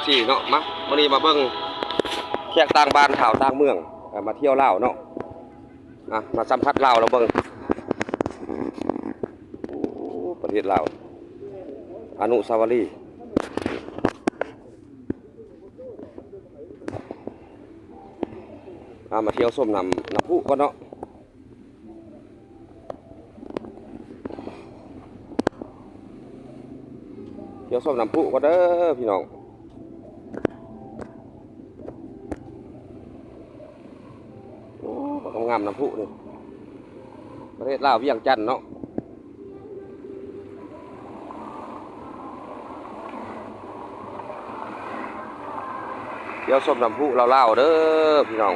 ນີ້ເນາະ ມາ ມື້ນີ້ມາເບິ່ງແຂກຕ່າງບ້ານ ທ້າວຕ່າງເມືອງ ເອີ ມາທ່ຽວລາວເນາະ ອ່ະ ມາສຳຜັດລາວລະເບິ່ງ ໂອ້ ປະເທດລາວ ອະນຸສາວະລີ ອ່ະ ມາທ່ຽວຊົມນ້ຳ ນ້ຳພຸກ່ອນເນາະ. ທ່ຽວຊົມນ້ຳພຸກ່ອນເດີພີ່ນ້ອງ. ໂອ້ ງາມໆ ນ້ຳພຸນີ້ ປະເທດລາວ ວຽງຈັນເນາະ. ທ່ຽວຊົມນ້ຳພຸລາວໆ ເດີພີ່ນ້ອງ.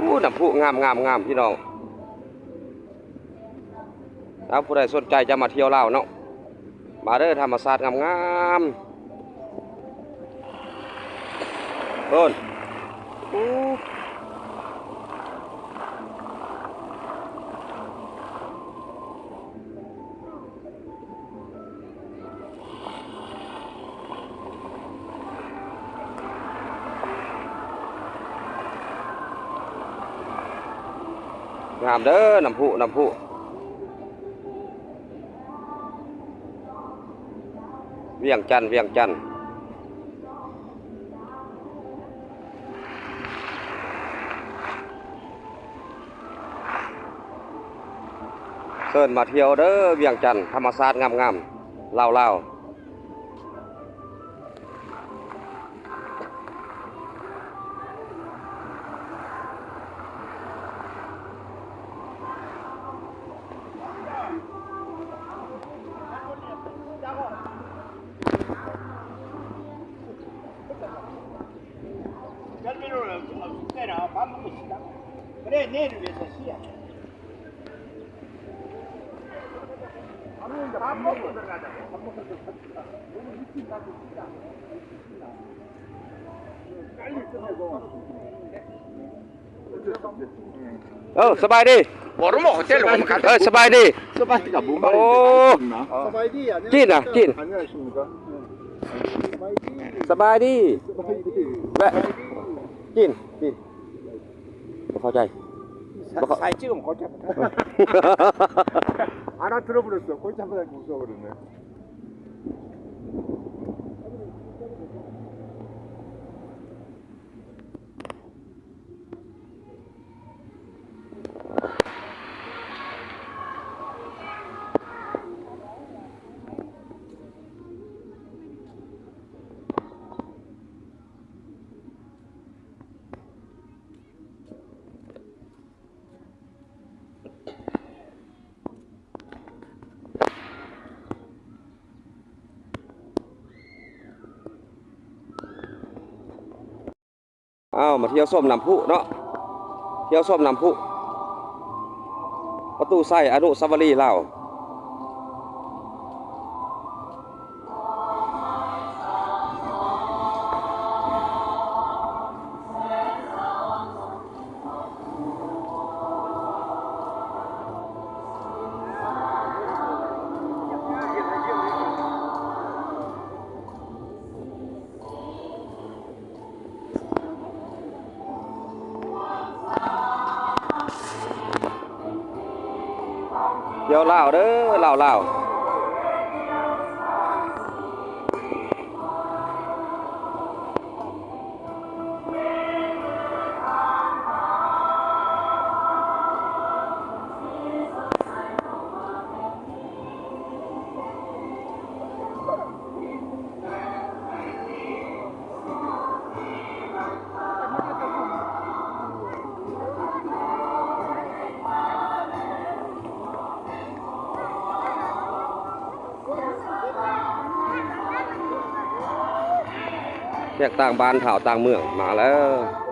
ໂອ້ ນ້ຳພຸງາມໆໆ ພີ່ນ້ອງ. ເອົາ ຜູ້ໃດສົນໃຈຈະມາທ່ຽວລາວເນາະ ມາເດີ ທຳມະຊາດງາມໆ ໂອ້ ໂອ້ ງາມເດີ ນ້ຳພຸ ນ້ຳພຸ ວຽງຈັນ ວຽງຈັນ. ເຊີນມາທ່ຽວເດີ ວຽງຈັນ ທຳມະຊາດງາມໆ ລາວໆ. ເອີ ສະບາຍດີ ເອີ ສະບາຍດີ ສະບາຍດີ ໂອ້ ສະບາຍດີ ຈີນນະ ຈີນ ສະບາຍດີ ແວະ ຈີນ ຈີນ ບໍ່ເຂົ້າໃຈ ບໍ່ເຂົ້າ ອ້າວ ມາທ່ຽວຊົມນ້ຳພຸເນາະ ທ່ຽວຊົມນ້ຳພຸ ປະຕູໄຊ ອະນຸສາວະລີລາວ. ທ່ຽວລາວເດີ ລາວໆ. ໂ ແຂກຕ່າງບ້ານທ້າວຕ່າງເມືອງມາແລ້ວ.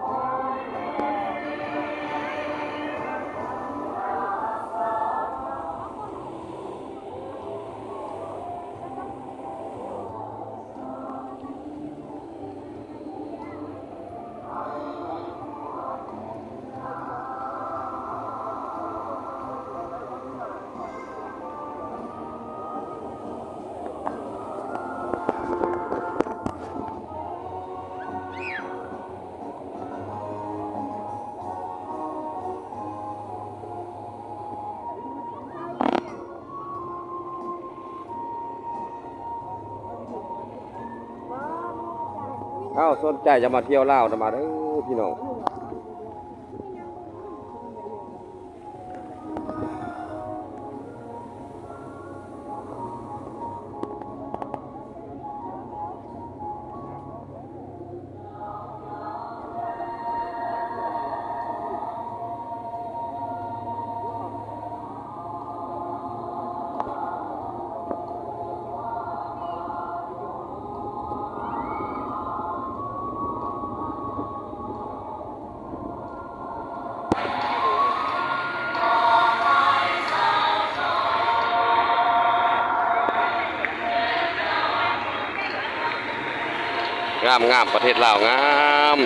ເອົ້າ ສົນໃຈຈະມາທ່ຽວລາວນຳ ມາເດີພີ່ນ້ອງ. ງາມໆ ປະເທດລາວງາມ.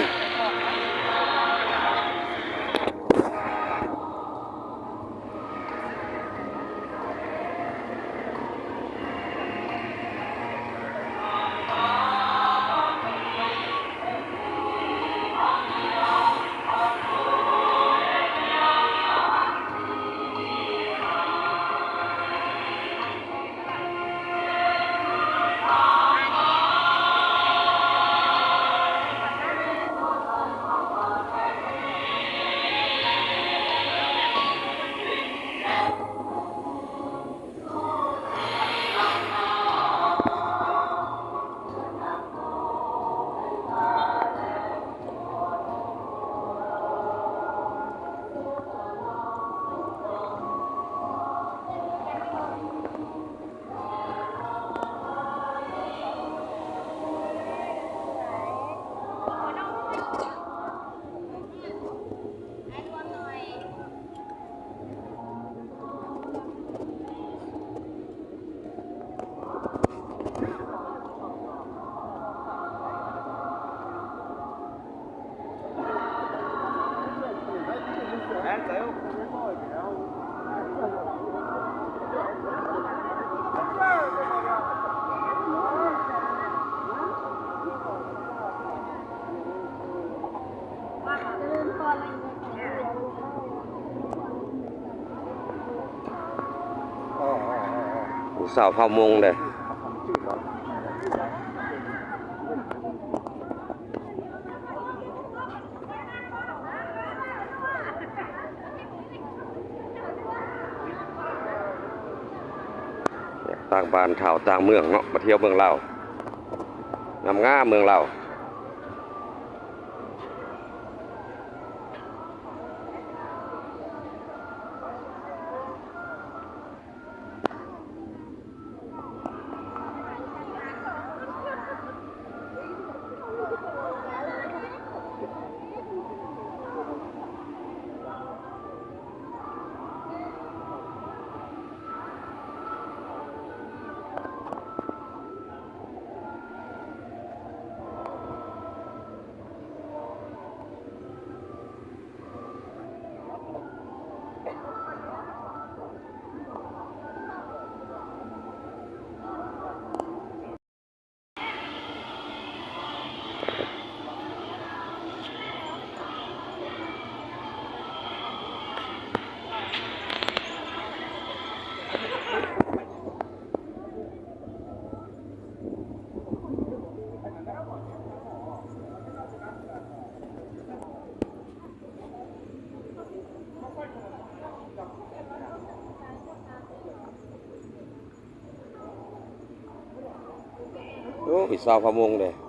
ຜູ້ສາວເຜົ່າມົ້ງເດ້. ຕ່າງບ້ານທ້າວຕ່າງເມືອງເນາະ ມາທ່ຽວເມືອງລາວ ງາມໆ ເມືອງລາວ. ໂອ້ ມີຊາວພະມົງເດ້.